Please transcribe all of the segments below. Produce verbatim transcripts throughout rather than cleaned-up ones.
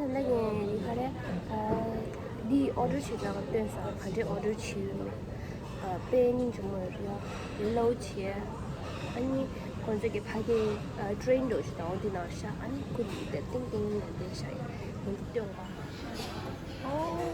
ལ་ཡིན་ཡིན་ག་རེ། འདི་ཨོ་ཌར་བྱེད་པའི་སྟོན་ས་ག་འདྲའི་ཨོ་ཌར་བྱེད་ཡོད་མེད། དཔེ་སྙིང་རྗེ་མོ་ཡོད་རེད་ཡ། ཡོད་ལོ་བྱས། ཨ་ནི་ཁོང་ཚོ་གི་ཕ་གི་ཊེ་རེན་འདྲ་ཞིག་དང་འོ་འདི་ནང་ཤ། ཨ་ནི་ཁོ་འདི་དེ་ཏིང་ཏིང་ལ་བསྡད་ཤ་ཡིན། འོ་འདི་སྟོན་པ། ཨོ།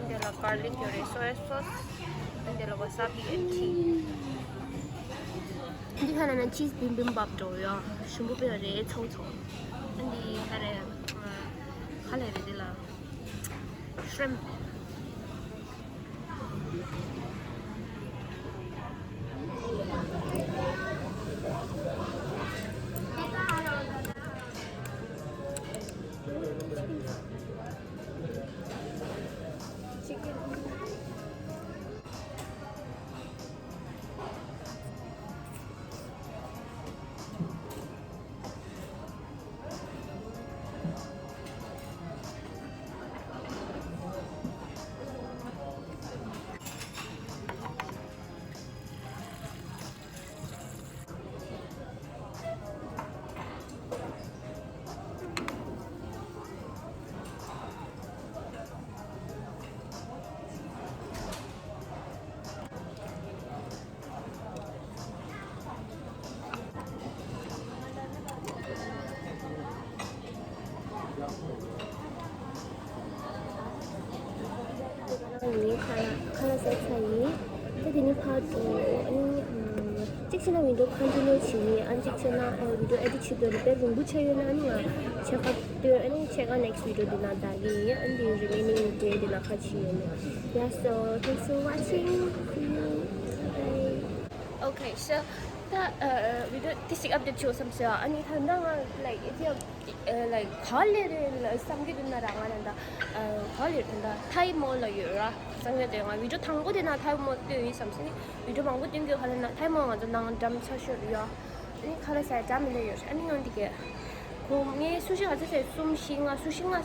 འདི་ལ་གར་ལིག་ཡོད་རེད། སོ་ཡ་སོ་སི། འདི་ལ་ཝ་ས་བི་ཨེན་ཁྲི། འདི་ཁ་ལ་ན་ཅིས་བིམ་བིམ་བབ་འགྲོ་ཡ། ཞིམ་པོ་དཔེ་རེད་ཚོགས་ཚོགས། འདི་ཁ་རེད། ཁ་ལས་རེད། འདི་ལ་ཤྲིམ། ཡིན། ཁ་ལག་ཁ་ལག་ཟ་ཚར་ཡིན། ད་དེ་ནས་ཕར་འགྲོ། ཨ་ནི་གཅིག་བྱས་ན་ཝིན་ཌོ་ཁོན་ཊི་ནིའུ་བྱེད་ཡིན། ཨ་ནི་གཅིག་བྱས་ན་ཨ་ཝིན་ཌོ་ཨེ་ཌིཊ་བྱེད་འདོད་རེད། དཔེ་རིང་པོ་ཆགས་ཡོད་ན་ཨ་ནི་ང་ཕྱེད་ཀ་སྟོན། ཨ་ནི་ཕྱེད་ཀ་ནེག་སི་ཝིན་ཌོ་འདི་ན་བདའ་གི་ཡིན། ཨ་ནི་རི་མེ་ནིང་ཌེ་འདི་ན་ཁ་ཕྱེ་ཡོད་ནི། Yeah, so thanks for watching. See you. Bye. Okay, so ད་ཝི་ཌི་ཡོ་དེ་ཞིག་ཨབ་ཌེཊ་བྱེད་བསམ་སོང་། ཨ་ནི་ད་ལྟ་ང་like it's a like ག་ལེ་རེད་ལ་བསམ་གྱི་འདུག་ན་ར། ང་ད་ལྟ་ག་ལེ་རེད། ད་ལྟ་ཐའི་མོལ་ལ་ཡོད་ར། བསམ་གྱི་འདུག་ང་ཝི་ཌི་ཡོ་དང་པོ་དེ་ན་ཐའི་མོལ་སྟོན་ཡིན་བསམ་སོང་། ཨ་ནི་ཝི་ཌི་ཡོ་མང་པོ་སྟོན་གྱི་ཡོད། ག་ལེ་ན་ཐའི་མོལ་ང་ཚོ་ནང་འགྲམ་ཆ་ཤོར་ཡོད། ཨ་ནི་ཁ་ལག་ཟ་ཡ་འདྲ་མི་འདྲ་ཡོད་རེད། ཨ་ནི་ཡང་འདི་གས་ཁོ་ངས་སུ་ཤི་ག་ཚོད་ཟ། གསུམ་བཞི་ལྔ། སུ་ཤི་ལྔ།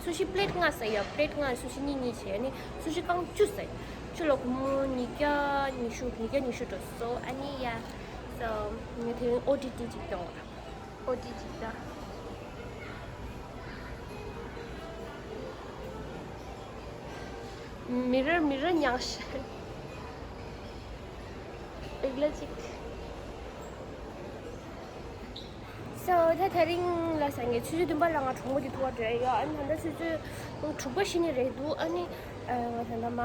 སུ་ཤི་པི་ལེཊ་ལྔ་ཟ་ཡ། པི་ལེཊ་ལྔ་སུ་ཤི་གཉིས་གཉིས་བྱས། ཨ་ནི་སུ་ཤི་རྐང་བཅུ་ཟ་ཡ། ཕྱི་ལོ་སྒོར་མོ་ཉིས་བརྒྱ་ཉི་ཤུ། ཉིས་བརྒྱ་ཉི་ཤུ་འགྲོ་སོང་། ཨ་ནི་ཡ། སོ་ངས་དེ་རིང་ཨོ་ཊི་ཊི་ཅིག་སྟོན་པ། ཨོ་ཊི་ཊི་ད། མི་རེར་མི་རེར་མྱངས་ཤག་པིག་ལ་ཅིག་སོ་ད་དེ་རིང་ལ་སང་གི་ཆུ་ཚོད་བདུན་པ་ལ་ང་གྲོགས་མོ་དེ་ཐུག་པ་འགྲོ་ཡ་ཡོད། ཨ་ནི་ད་ལྟ་ཆུ་ཚོད་དྲུག་པ་ཤི་ནི་རེད་འདུག་ཨ་ནི་ང་ད་ལྟ་མ་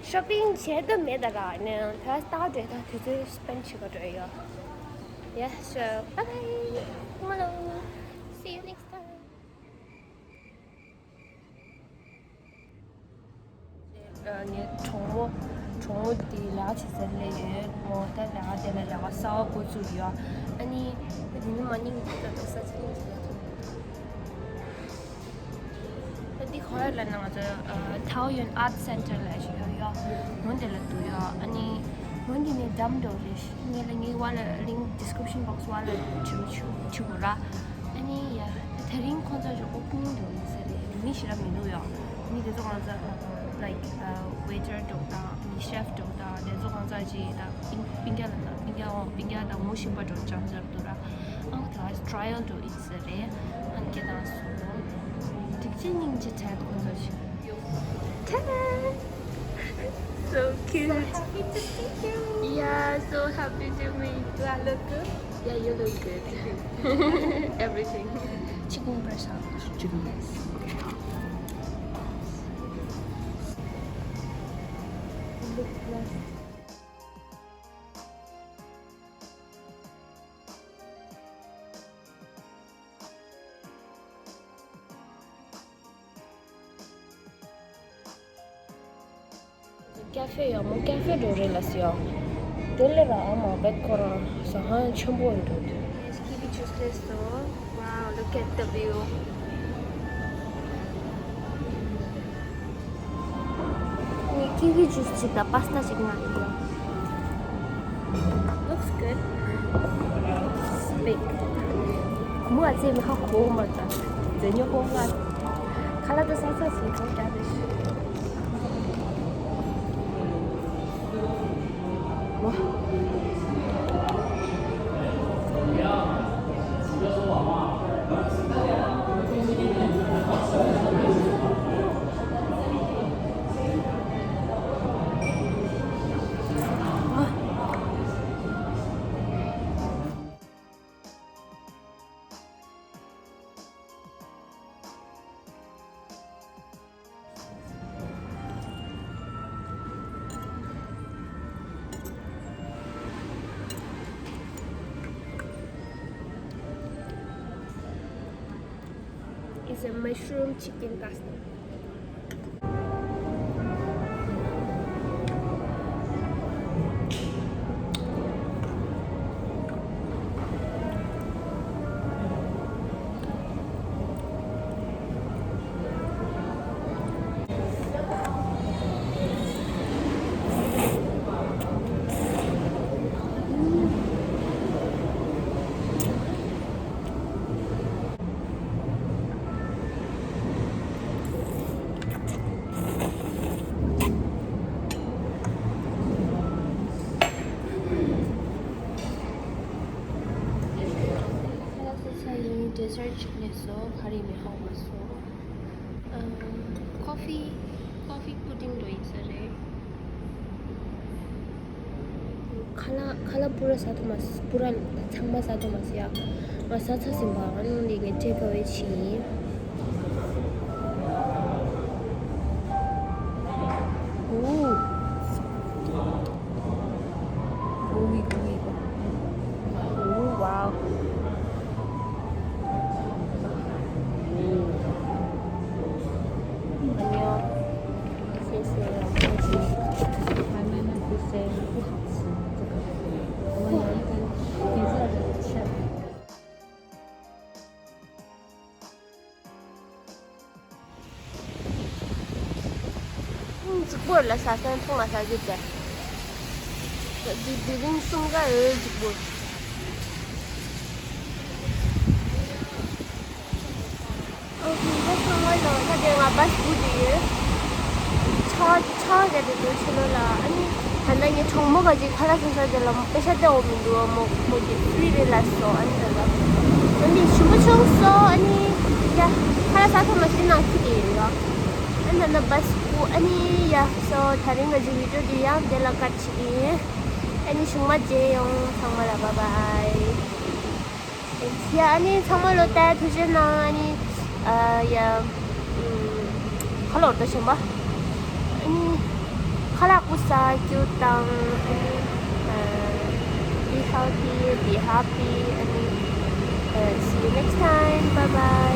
ཤོ་པིང་བྱེད་འདོད་མེད་ད་ར། ཨ་ནི་ད་ལྟ་འགྲོ་ད་དུས་ཚོད་སྤེན་བྱེད་པ་འགྲོ་ཡ་ཡོད། Yeah, so bye bye. Tomorrow. See you next time. ངའི་གྲོགས་མོ་གྲོགས་མོ་དེ་ལས་ཀ་བྱེད་སར་སླེབས་ཡོད་མོ། ད་ལས་ཀ་དེ་ལ་ལས་ཀ་གསར་པ་འགོ་བཙུགས་ཡོད། ཨ་ནི་དེ་ནི་མ་ནིང་གི་ད་ལྟ་ས་ཆ་ནི་ཅི་ལ་ཐུག་ད་འདི་ག་རེ་ལབ་ན་ང་ཚོ་ཐའོ་ཡོན་ཨར་ཊི་སེན་ཊར་ལབ་ཞིག་ཡོད་ཡོད། ངོ་འདི་ལ་འདུག་ཡོད། ཨ་ནི་ངོ་འདི་ནི་འགྲམ་འགྲོ་རེད། ངས་ལ་ངའི་བ་ལ་ལིང་ཌི་སི་ཀི་རིབ་ཤན་བྷོག་སི་བ་ལ་བྲིས་བྲིས་བྲིས་དགོས་ར། ཨ་ནི་ཡ་དེ་རིང་ཁོང་ཚོ་ཞོགས་པ་ཕུ་ནུ་འགྲོ་ཡིན་ཟེར་རེད། མི་ཞེ་དྲག་མི་འདུག་ཡོད། མི་དེ་ཚོ་གང་ཚ་ལའིཀ་ཝེ་ཊར་འགྲོ་དང་མི་ཤེཕ་འགྲོ་དང་དེ་ཚོ་གང་ཚ་ཅིག་ད་པིང་པིང་རྒྱ་ལ་ད་པིང་རྒྱ་འོང་པིང་རྒྱ་དང་མོ་ཤིང་པ་འགྲོ་ཅང་ཅང་འདུག་ར། ཨང་ད་ཊ་རའི་ཡལ་འགྲོ་ཡིན་ཟེར་རེད། ཨང་སྐད་བཏང་སོང་། སྒྲིག་ཆས་སྙིང་རྗེ་བྲལ་ཁོང་ཚོ་ཞིག་ཁྱེད་So cute. So happy to see you. Yeah, so happy to meet. Do I look good? Yeah, you look good. Thank you. Everything. Chicken breast. Chicken breast. Lip gloss. ཀ་ཧྥེ་ཡོད་མོ། ཀ་ཧྥེ་འགྲོ་རེད་ལ་སི་ཡོ། དེ་ལས་ར་ཨ་མ་བེད་ཁོ་རང་ཟ་ཁང་ཆེན་པོ་འགྲོ་དུས། Yes, kiwi juice taste so. Wow, look at the view. ངས་ཀི་ཝི་ཇུས་ཅིག་དང་པ་སི་ཏ་ཅིག་མངགས་ཡོད། Looks good. Gumo a tse ma ha ko ma ta. Ze nyo ko ma. Kala da sa sa si ko ka de. Wa. It's a mushroom chicken pasta. ཁ་ལག་ཟ་ཚར་ཡིན། ཌེ་སར་ཅིག་སླེབས་སོང་། ག་རེ་མི་ཧ་གོ་མ་སོང་། ཨ། ཀོ་ཕི། ཀོ་ཕི་པུ་ཌིང་འགྲོ་ཡིན་ས་རེད། ཁ་ལག་ཁ་ལག་པུ་ར་ཟ་ཐུབ་མ་སོང་། པུ་ར་ཚང་མ་ཟ་ཐུབ་མ་སོང་ཡ། ང་ཟ་ཚར་ཟིན་པ། ཨ་ནི་འདི་ངས་ཊེག་ཨ་ཝེ་བྱས་ཡིན། ཨོ། Gooey, gooey. Oh, wow. ཨང་། གཅིག་པོ་ལ་ཟ་སན་ཐུང་ང་ཟ་རྒྱུ་དེ། དེ་དེ་རིང་གསུམ་ཀ་ཡོད་གཅིག་པོ། ཨང་། ད་ཚང་མ་ལ་ད་དེ་ང་བ་སི་སྒུག་བསྡད་ཡོད། ཆ་ཆ་རྒྱག་བསྡད་འདུག་ཕྱི་ལོགས་ལ། ཨ་ནི། ད་ལྟ་ངའི་གྲོགས་མོ་ག་ཅིག་ཁ་ལག་ཟ་ས་དེ་ལ་པེ་ཤ་སྟེར་འོང་མི་འདུག་མོ་མོ་གི་ཕི་རི་རེད་ལབ་སོང་། ཨ་ནི་ད་ལྟ་ཨ་ནི་ཞིམ་པོ་བྱུང་སོང་། ཨ་ནི་ཡ་ཁ་ལག་ཟ་ཐུབ་མ་སོང་ན་ཁྱི་དེ་ཡོད་ཡ། ཨ་ནི་ད་ལྟ་བ་སི་ཁུག་ཨ་ནི་ཡ་སོ་ད་རིང་ག་ཅིག་བི་ཌི་ཡོ་འདི་ཡང་འདི་ལ་ཀཊ་བྱེད་ཀྱི་ཡིན། ཨ་ནི་གཞུག་མ་མཇལ་ཡོང་། ཚང་མ་ལ་བཱའི་བཱའི། ཡ་ཨ་ནི་ཚང་མ་ལོ་ལྟར་ཐུགས་རྗེ་གནང་། ཨ་ནི་ཨ་ཡ་ཨུམ་ཁ་ལོར་དུ་ཕྱིན་པ། ཨ་ནི་ཁ་ལག་ཀུ་ས་ཀྱུ་དང་། ཨ་ནི་ཨ་be healthy, be happy. ཨ་ནི་ཨ་see you next time. Bye bye.